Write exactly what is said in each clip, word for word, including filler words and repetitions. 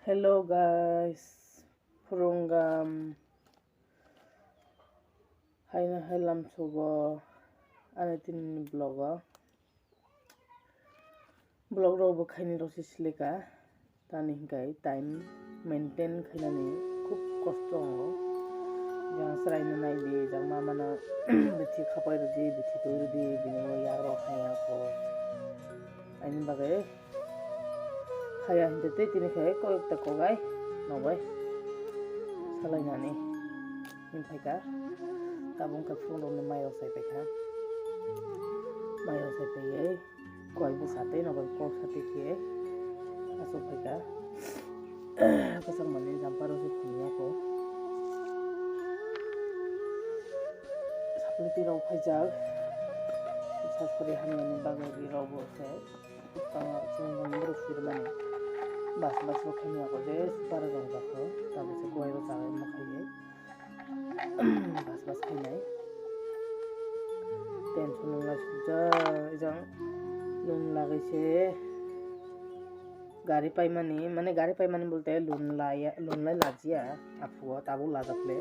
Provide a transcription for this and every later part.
Hello guys, phurungam haino hai lamsugo ani tinini vlog o. Vlog rok bo khaini rok se seleka, tani hinkai time maintain khainani khub kosto wngo. Jang chwraino naidi, jang mamano bithi khapai rwdi, bithi twi rwdi, bini ulo yak rok hai ya kho. Ani bagwi Haya hwnkhe tei tini khe koi ekta kogai nobai salainani hwnphaikha. Tabuk khe phone rokni mairok sai paikha. Mairok sai paiwi koi bwsa tei nobai kok sa twi khe achuk phaikha. Kwchangmani jumper rok se khumya kho. Sapliti rok phaijak. Saspari hamyani bagwi rok bo se. Tamo chwng borok sirmani bus bus bo khaimya ko je super rok jak kho tabuk se kowai rok chawi ma khaiwi bus bus khainai tension wngnai sukjak jang loan lagwi se gari paimani mane gari paimani bolte loan laya loan lai lajiya. Aphuo tabuk lajak le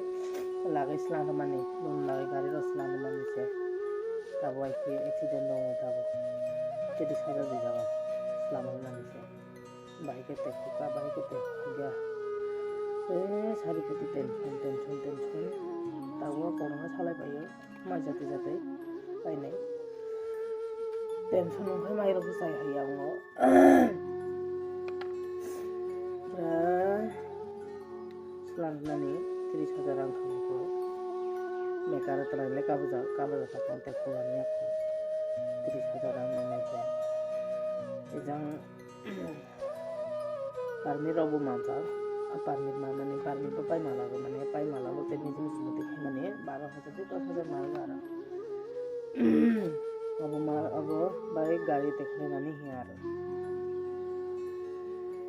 lagwi slam rwmani, loan lagwi gari rok slam rwmani se. Tabuk hai khe accident tongo tabuk. Tris hajar rijak o slam rwmani se. Bahai khe tekhokha, bahai khe tekhokya. Eh, sari khe tension, tension, tension. Tabuk o kwbangma salai paio. Mai jatwi jatwi painai. Tension wngkhe mairokbo chai hai ya wngo. Pura swlangnani tris hajar rang thangkho. Mekar twlaile kabujak, kabujak kha contact khulani yakho. Tris hajar rang nangnaikhe. Ejang Permit rok bo manjak. A permit manmani, permit bo pai malago, mane pai malago, tei niji niji muti khaimani baro hajar tei dos hajar malago aro. Obo ma, obo bai gari te khlainani hiya aro.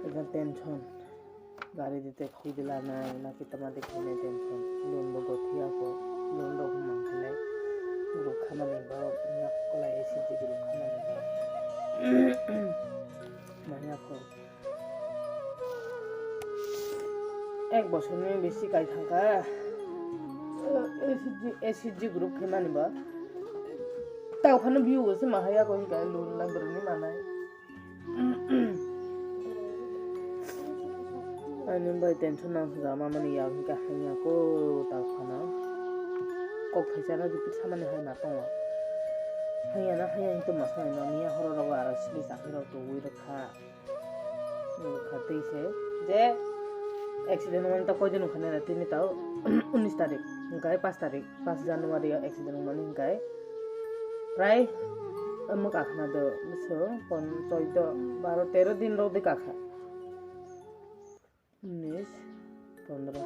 Ekdam tension. Gari de te khui de lanai, na ki tama de khainai tension. Loan bo gothiya ko, loan rok bo mankhe lai. Guru khamani bo, na kolai S G guru khamani bo. Manya ko. Ek bosorni bisi kai thangkha. S H G, S H G group khe mani ba. Tao phano view se mahaya ko hinka loan number ni manai. Ani bai tension nang jama mani ya hinka hanya ko tao phano. Kok thaisa na gipit samani hai na tongo. Hanya na hanya hinto masai no niya horo rogo aro sili sakhi rok tugui rokha. Kha twi se je accident wngmani ta koi din wngkha nai tini tao unis tarik hwnkhe paanch tarik paanch January o accident wngmani hwnkhe prai omo kakhna do bwswk pon-, choido baro tero din rok de kakha. Unis, pondro,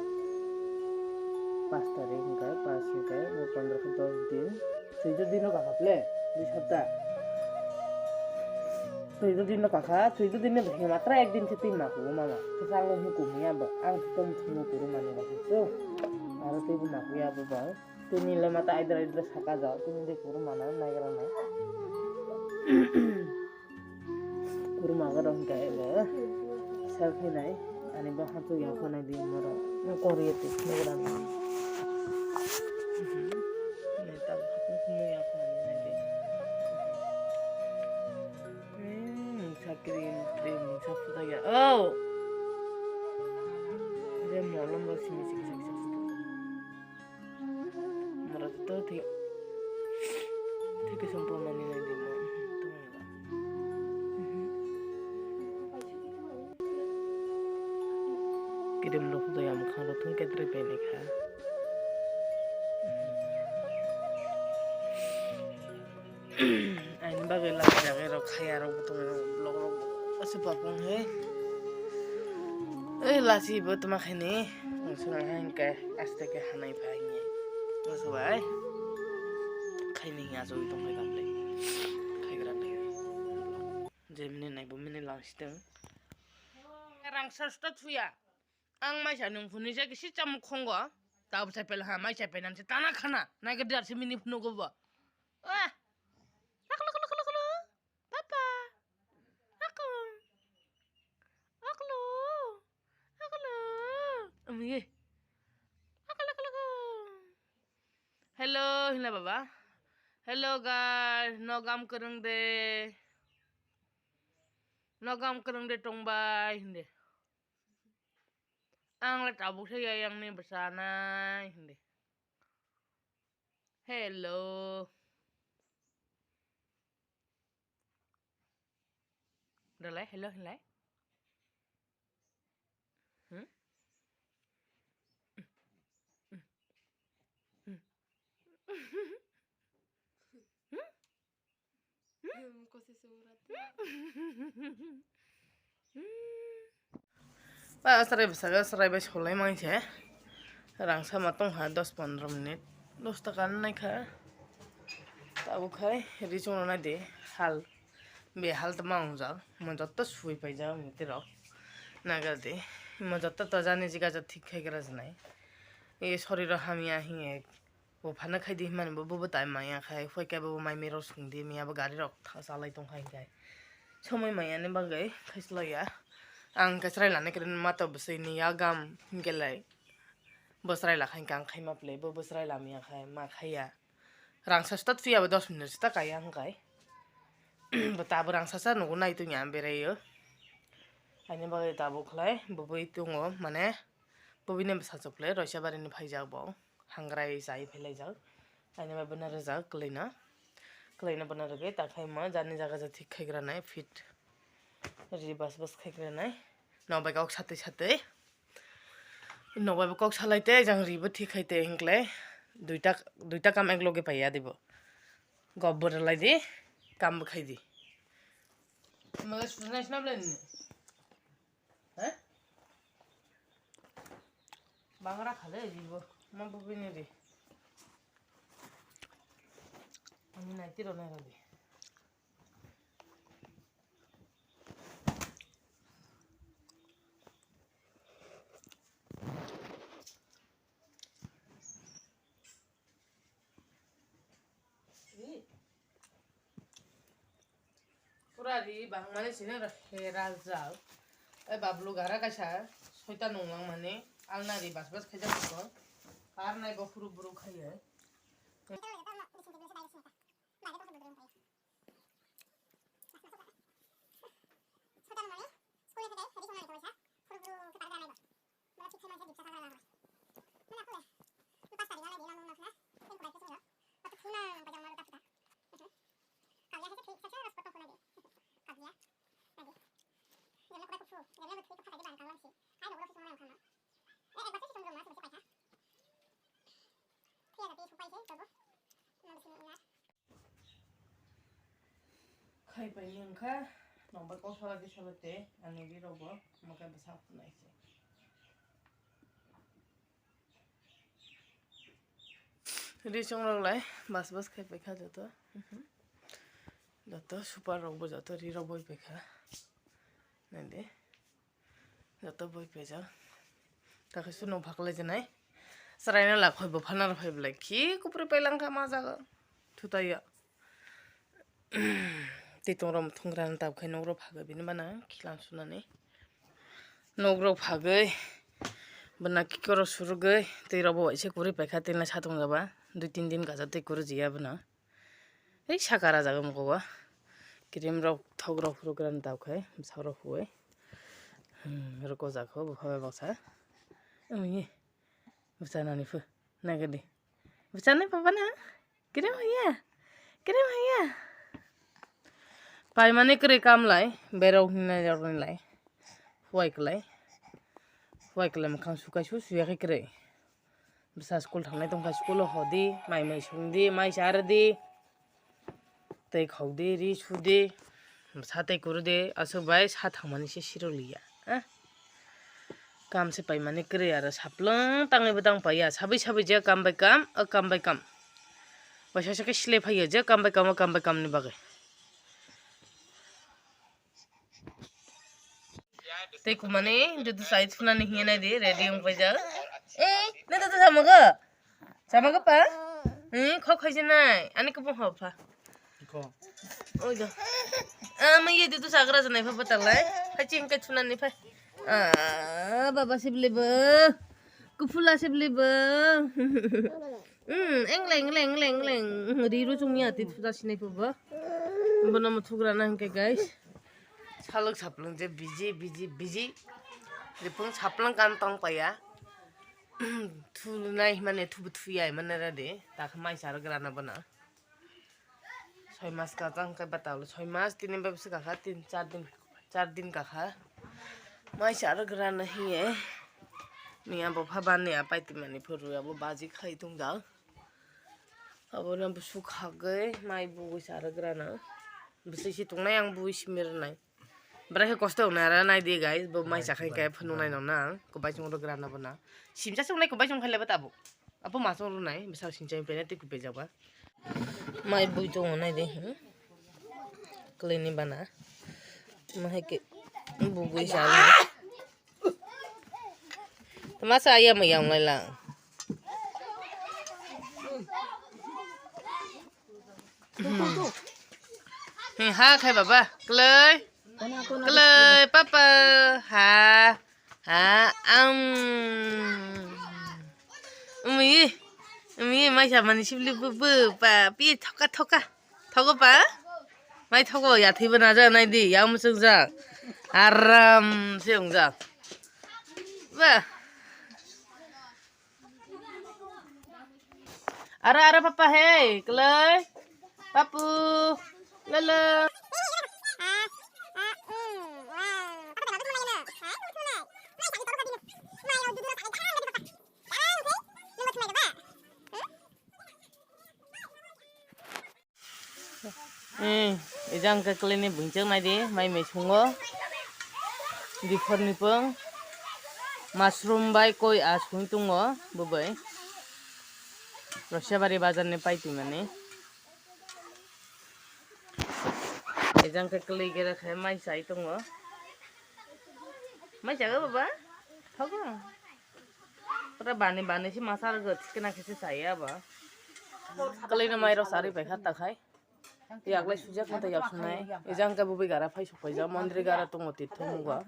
paanch tarik hwnkhe, paanch hwnkhe, pondro khe dos din, suido dino kakha ple, dui sapta. Suido dino kakha, suido dino bwkhe matra ek din se twi makugo mama. Kisa ang hwnwi kumuya bo, ang kisa muthungwi kuru mani bo khe so. Aro twibo makuya bo bang. Tini le mata aidra aidra saka jao, tini de kuru mana naigra nai. Kuruma ga rong ga ebe. Selfie nai. Ani bo hatu ya ko nai di moro. Kori ete nai gra nai. Neta hatu kumu ya ko nai nai di. Hmm, sa cream, cream, sa puta ya. Oh. Dia molom ro simi simi simi simi. Moro to thik, thik khe song pamani nai di mo. Kirim rok doya mwkhang rok thung khe tre pai nai kha. Aini bagwi lama jaga rok khaya rok bo tongo, vlog rok bo aswk bapang he. Ei lasi bo tma khaini, ang swnam hai hwnkhe aste khe hanai phai hwnwi. Aswk bai khaini hwnwi achugwi tongkhe tamle. Khaigra nai. Je mini nai bo mini lang siteng. Rang sasta thuya. Ang maisa nung phunui se kisi chamuk khongo. Tabuk sai pela ha, maisa pela se tana khana. Nai ke dar se mini phunu go bo. Ah. Aklo, aklo, aklo, aklo. Papa. Aklo. Aklo. Ami ye. Laka, laka, laka. Hello, hinla baba. Hello, guys. Nogam kwrwng de. Nogam kwrwng de tongbai, hindi. Ang le tabuk se ya yang ni bwsa nai, hindi. Hello. Dalai, hello, hinlai. Hmm? Hmm? Ba, chwrai bwskango chwrai bai solai mangse. Rang sama tongkha dos pondro minute. Dos taka naikha. Tabuk khai ri chwngno naidi hal. Be hal tama wngjak. Mo joto sui paijak miti rok. Nagardi. Mo joto to jani jiga jat thik khai gra jwnai. E soriro hamya hinge. Bo phano khai di himani bo, bo, bo tai maya khai, hoi khe bo, bo mai mero sung di, miya bo gari rok tha-, chalai tong khai khai. Somoi maya ni bagwi khai chlai ya. Ang khe chwrai lani kwrwi ma to bwswi ni ya gam hingke lai. Bo chwrai la khai khe ang khai ma play, bo, bo chwrai la miya khai, ma khai ya. Rang sa start phiya bo dos minute sta kaya hwng khai. Bo ta bo rang sa sa nugo nai tong ya berai yo. Ani bagwi ta bo khlai, bo bui tongo mane, bo bini bwsa chok le, roisa bari ni phai jak bo. Hangrai chai phelaijak. Aini bai bono rwjak kwlwino. Kwlwino bono rwgwi ta khaima jani jaga ja thik khai granai fit. Ri bas bas khai granai. Nokbai kok satwi satwi. Nokbai bo kok salai tei jang ri bo thik khai tei hinkle. Duita, duita kam ek loge paiya dibo. Gob bo rwlai di. Kam bo khai di. Mala sunai sunai bwlai nini. He? Bangra khale ribo. Ma bubini ri. Ani nai tiro nai rabi. Pura ri bangmani sini ro hera jak. Ai bablu gara kaisa soita nunglang mani alna ri bas bas khaijak ko. Kar nai bo phuru buru khaiye. Khai pai wngkha, nokbar kok sala di sala te, ani ri rok bo, omo khe bwsa phunai se. Ri chwng rok lai bas bas khai paikha joto. Mhm. Joto super rok bo joto ri rok bo paikha. Nai di. Joto boi paijak. Takhe sunu phaklai jenai. Chwraino lakhoi bo phalna rw phai belai. Khi kupri pailangkha ma jaga. Thutaiya. Tei tongrok thungrani tabkhai nokro phagwi bini bana khilam sunani. Nokro phagwi bana kikorok surugwi tei rokbo waisa kwrwi paikha tei satung jaba. Dui tin din kacha tei kwrwi jiya bwna. Hei saka rajak mukugo. Cream rok thok rok phuru kwrwng tabkhai bwsarok huwi. Hmm, rwkojak kho bupha bai baksa. Wngwi bwsa nani phu naikhe di. Bwsa nai papa na? Cream haiya? Cream haiya? Paimani kwrwi kamlai berok hinwi rokni lai. Huwai kwlai. Huwai kwlai mwkhang sukai su suya khe kwrwi. Bwsa school thangnai tongkha, school o hodi, mai mui songdi, mai charwdi, tei khokdi, ri sudi, bwsa tei kwrwdi, aswk bai sa thangmani se siro liya. Ah. Kam se paimani kwrwi aro saplwng tangwi bo tang paiya, sabai sabai je kam bai kam, o kam bai kam. Waisa waisa khe silai phaiya je kam bai kam, o kam bai kam ni bagwi. Tei kumani dudu sai thunani hiya nai di, ready wng paijak. Ei, nai dudu samago? Samago pa? Ei, khok khaisi nai, ani kupung hop pha. Oi do. Ah, ma ye dudu sagra janai pha batalai. Phai ching kai thunani phai. Ah, baba sibli bo. Kuphula se bwlwi bo. Hmm, engleng, engleng, engleng, engleng. Hmm, ri ro chwngya ti thuda sinai pho bo. Bono mo thugra na hwnkhe, guys. Salok saplang je busy, busy, busy. Jepung saplang kan tong paya. Thunai mane thubu thuya mane ra de. Tak mai sar grana bona. Soi mas ka tang kai bata ulo soi mas tini bai bwswk kakha tin char din char din kakha. Mai sar grana hiye. Ni abo pha ban ni apai ti mani phuru abo baji khai tung da. Abo na bwswk khagwi mai bugwi sar grana. Bwswk si tung nai ang bugwi si mir nai. Bwrwi khe kosto wngnai, aro nai di guys, bo mai cha khai khe phunuk nai nang na ang, kwbai chwng rwk rana bo na. Simsa chwng nai kwbai chwng khai laiba tabuk. Apo ma chwng rwnai, bwsao sinchai pene tei kwbai jaba. Mai bui tongo nai di, hmm? Kwlwini bana. Ma hai khe bugwi sa rwnai. Masa ayam ayam lai lang. Hmm, ha khai baba, klei. Klei, papa. Ha. Ha, am. Umi, umi, mai sa mani sibli bu, bu, pa, pi, thoka, thoka. Thogo pa? Mai thogo, ya thiba na ja nai di, ya musuk ja. Aram se ung ja. Ba. Ara, ara, papa, hey, klei. Papu. Lele. Eh, ejang ke kleni bingchang nai di, mai mei sungo. Diphor ni pung. Mushroom bai koi a sung tungo, bubai. Roshabari bazar ni pai twi mani. Ejang ke klei gere khe mai sai tungo. Mai jaga baba? Thogo. Pura bani bani si masa rwgo, thikna khe se chaya ba. Kwlwino mairok charwi pai kha ta khai. Yaklai sujak mata yak sunai. Ejang khe bubai gara phai sok paijak, mondri gara tongo tirtho mugo.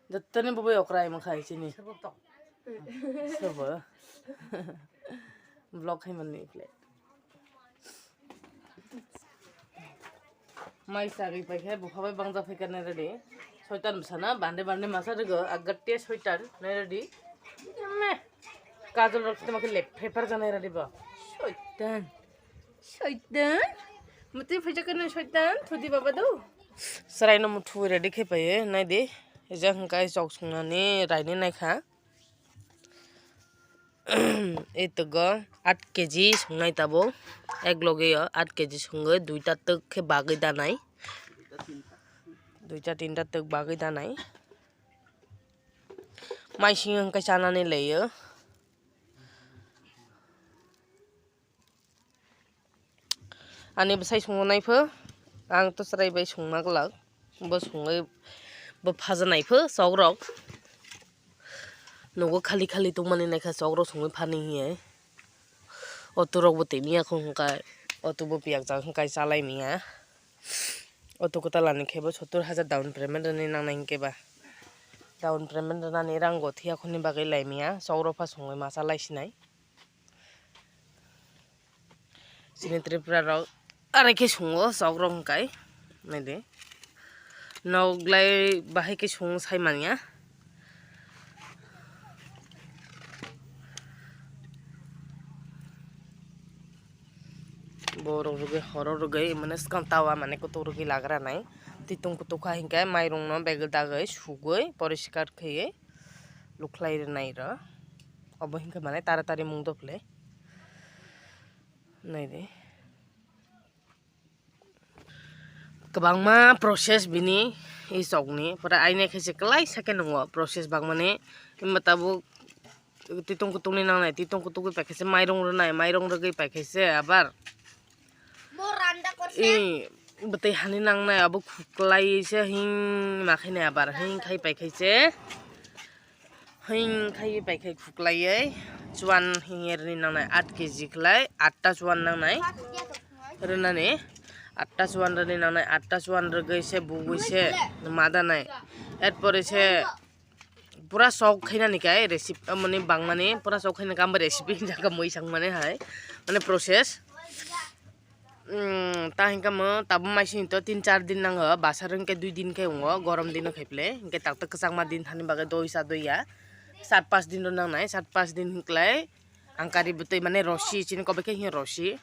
Jottoni bubai okrai mokha hai chini. Sobo. Vlog hai manni ikle. Mai sagwi paikhe bupha bai bangja phaikha nai ready. Soitan bwsana bande bande masa rwgo, agatte soitan nai ready. Me. Kajol rok tamo khe lep phepar janai ready bo. Soitan. Soitan. Mutwi phaijak nai soitan, thudi baba do. Saraino muthu ready khe paye, nai di. Ejak hwnkhe chok sungnani raini naikha. Etogo aat kg songnai tabuk, ek loge o aat kg songwi duita twk khe bagwi danai, duita tinta twk bagwi danai, mai sing hwnkhe chanani leio. Ani bwsai swngo nai pho, ang to chwrai bai swngna glak, bo swngwi bo phaja nai pho chok rok. Nogo khali khali tongmani naikha chok rok swngwi phani hiye. Auto rok bo tini yakho hwnkha, auto bo piyak jak hwnkha chalai manya. Auto kwtal ani khe bo sottor hajar down payment rwni nangnai hinkhe ba. Down payment rwnani rang go thiya khoni bagwi lai manya, chok rok pha swngwi masa lai sinai. Chini Tripura rok arai khe sungo chok rok hwnkhe nai di. Nok lai bahai khe sung sai manya. Borok rwgwi horo rwgwi mane swkang tawa mane kutuk rwgwi lagra nai. Twitung kutuk kha hinkhe mairung no bag dagwi sugwi poriskar khaiwi lukhlai rwnai rw. Obo hinkhe mane taratari mung dophlai. Nai di. Kwbangma process bini i chokni, pore aini khe se kwlai sakhe nungo process bangmani. Himba tabuk twitung kutungni nangnai, twitung kutugwi paikhe se mairung rwnai, mairung rwgwi paikhe se abar Bo randa korse. I bwtwi hani nangnai abo khuklai se hing ma khainai abar hing khai paikhe se. Hing khai pai khai khuklaiwi chuan hing erni nangnai aat kg khlai, atta chuan nangnai rwnani, atta chuan rwni nangnai, atta chuan rwgwi se bugwi se madanai, erpore se Pura sok khainani kai recipe, mane bangmani pura sok khaina khe amo recipe hinjak mui sangmani hai, mane process. Hmm, ta hinkhe mo tabuk maising to tin char din nango, basar hinkhe dui din khe wngo, gorom dino khai phle, hinkhe tak tak kwchangma din thani bagwi doi cha doi ya, sat pas din rw nangnai, sat pas din hinklai ang kari bwtwi mane rosi chini kobo khe hiyo rosi.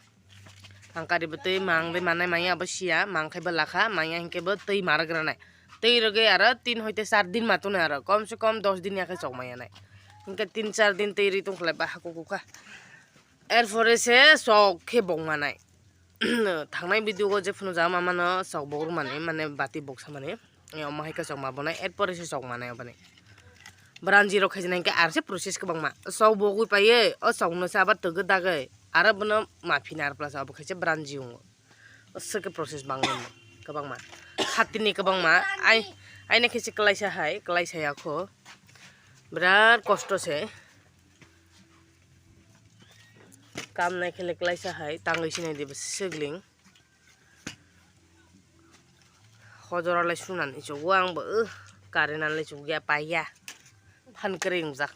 Ang kari bo twi mang de manai maya abo siya, mang khai bo lakha, maya hinkhe bo twi ma rwgranai. Twi rwgwi aro tin hoite char din ma tongnai aro, kom se kom dos din ya khe chok maya nai. Hinkhe tin char din twi ri tongkhlai ba hakuk kukha. Er pore se chok khe bong manai. Thangnai video o je phunu ja ma mano chok bok rwmani, mane bati bok samani. Omo hai khe chok ma bonai, er pore se chok manai obani. Branji rok khaijana hinkhe ar se process kwbangma. Chok bogwi paiye, o chok no se abar twgwi dagwi. Aro bono ma phina ar plus abo khaisa branji wngo. Aswk khe process bangma kwbangma. Khatini kwbangma. Ai, aina khe se kwlaisa hai, kwlaisa ya kho. Birat kosto se. Kam nai khe le kwlaisa hai, tangwi sinai dibo sigling. Hojora lai sunani chugo ang bo, uh, current an lai chukya paiya. Phan kwrwi wngjak.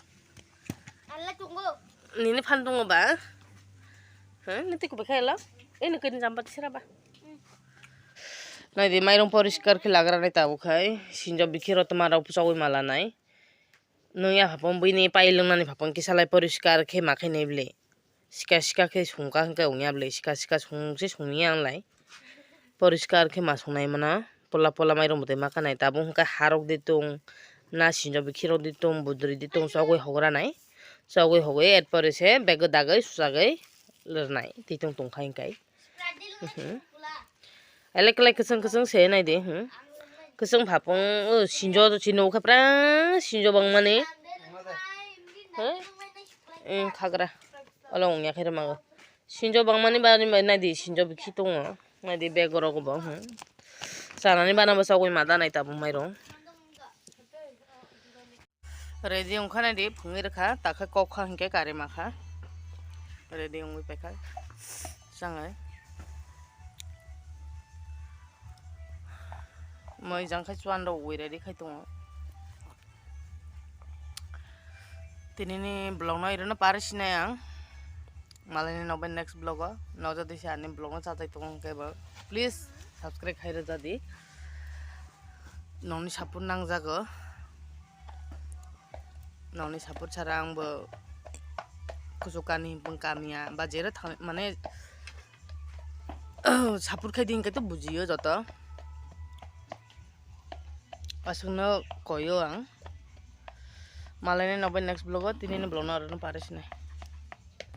Nini phan tongo ba? Huh? Nini twi kubui khaila? Eh, ni kini jambat sira ba? Nai di, mairung poriskar khe lagra nai tabuk khai. Sinjo bikhi rotma rok chogwi mala nai. Nung ya phapang buini pai lwngnani phapang kisa lai poriskar khe ma khe nai bwle. Sika sika khe sungkha hwnkhe wngya bwle. Sika sika sung se sungya ang lai. Poriskar khe ma sungnai mano. Pola pola mairung bwtwi ma kanai. Tabuk hwnkhe harok di tung. Na sinjo bikhi rok di tung. Budri di tung. Chogwi hogra nai. Chogwi hogwi er pore se bego dagwi suchagwi lwrnai. Twi tung tung khai hwnkhe. Mhm. Elek elek kwchwng kwchwng se nai di, hmm. Kwchwng phapung, o, sinjo to chini ukhe pra sinjo bangmani. Huh? Eh, khagra. Olo wngya khe rwmago. Sinjo bangmani bari bai nai di, sinjo bikhi tongo. Nai di bag rok bo, hmm. Chanani bana bo chogwi ma da nai tabuk mairung. Ready wngkha nai di, phungwi rwkha, takhe kok kha hinkhe kari ma kha. Ready wngwi paikha, changai. Moi jang khai chuan rok wi ready khai tongo. Tinini vlog no irano pare sinai ang. Malaini nokbai next vlog o nokjagwi se ani vlog no chatai tongo hwnkhe bo please subscribe khai rwja di. Nokni support nangjago. Nokni support sara ang bo kuchuk kani hinkhe kamiya ba jera thang mane support khai di hinkhe to bujiyo joto. Aswkno koyo ang. Malaini nokbai next vlog o tinini vlog no aro no pare sinai.